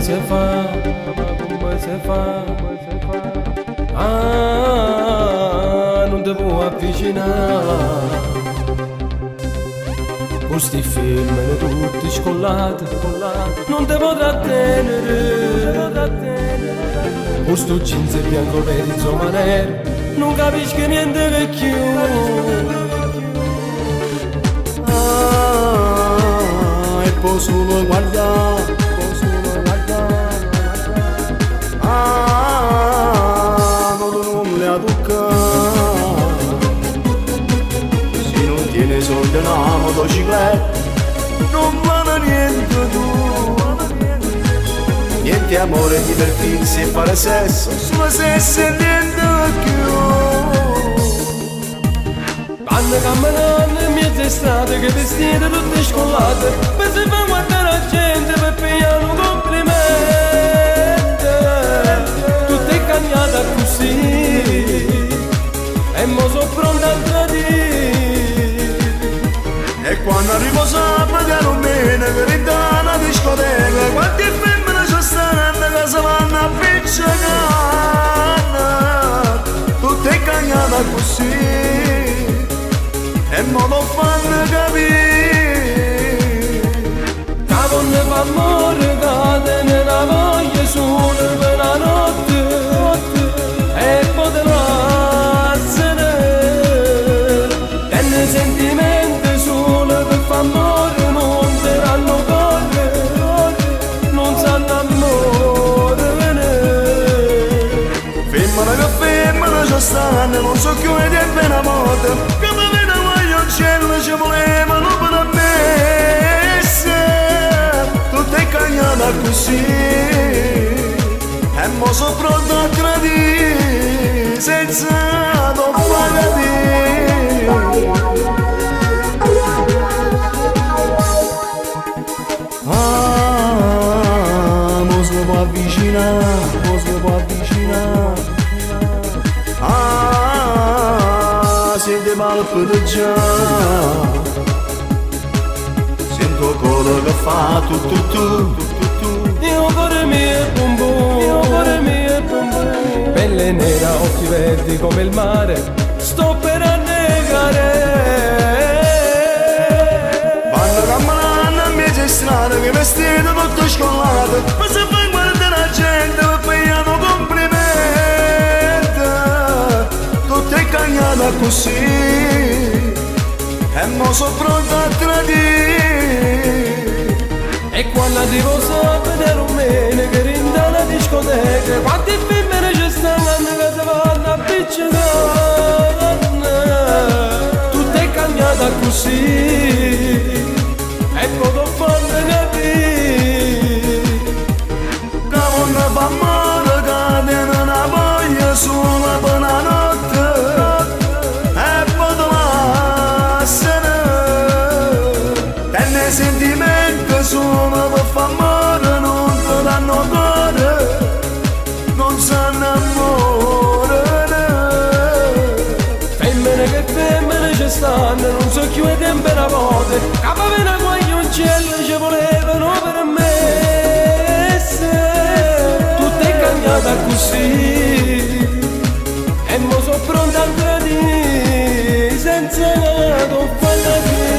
se fa, ma come se fa? Ah, non ti può avvicinare. Questi femmine tutti scollate, non ti potrà tenere. Questo jeans bianco mezzo manero, non capisco niente che più. Ah, e poi solo guardare, poi solo guardare. Ah, no, non le tocca. Se non tieni soldi una motocicletta, non vale niente tu. Niente amore, divertirsi e fare sesso, solo sesso e niente più. Vanno camminando in mezzo strade che vestite tutte scollate per si far guardare la gente per pigliare un complimento. Tutto è cambiato così e mo sono pronta a tradire. E quando arrivo sabato che non viene per una discoteca, quante femmine ci stanno che si vanno a appiccicare. Tutto è cambiato così e mo lo fanno capire. Che fa amore che te ne la voglio solo per la notte e poi te lassene. Tenne sentimenti solo per far amore, non te danno cuore, non sanno amore. Femmina che femmina ci stanno, non so più di tempo una volta, che mi viene guaglioncella ci volevano per me. Tutto è cambiato così e mo sono pronto a tradire senza non far capire. Ah, mo si può avvicinare, mo si può avvicinare. Ah, sente palpita già. Sento il cuore che fa tu tu tu tu tu tu. Io cuore mio bum bum, io cuore mio bum bum. Pelle nera, occhi verdi come il mare, sto per annegare. Vanno camminando in mezzo a strada che vestito tutto scollato, ma se fai guardare la gente per pigliare un complimento. Tutto è cambiato così e mo sono pronto a tradire. E quando arrivo sabato domenica che rinda la discoteca, quante femmine ci stanno che si vanno a appiccicare. Tutto è cambiato così e poi lo fanno capire. Che non fa male che tiene una voglia solo per una notte e poi te lassano. Tenne sentimenti solo per far male, non ti danno cuore, non sanno amore. Femmine che femmine ci stanno, non so più e tempo una volta, che poi una guaglioncella ci volevano per me. Tutto è cambiato così e mo sono pronta a tradire senza non far capire.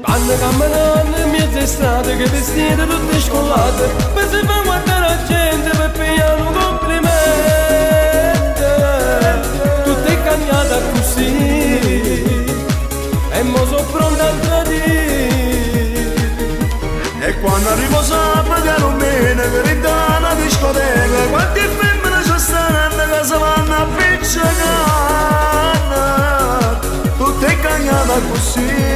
Vanno camminando in mezzo strade che vestite tutte scollate per si far guardare la gente per pigliare un complimento. Tutto è cambiato così e mo sono pronta a tradire. E quando arrivo sabato che non viene per una discoteca, quante femmine ci stanno che si vanno a appiccicare. Tutto è cambiato così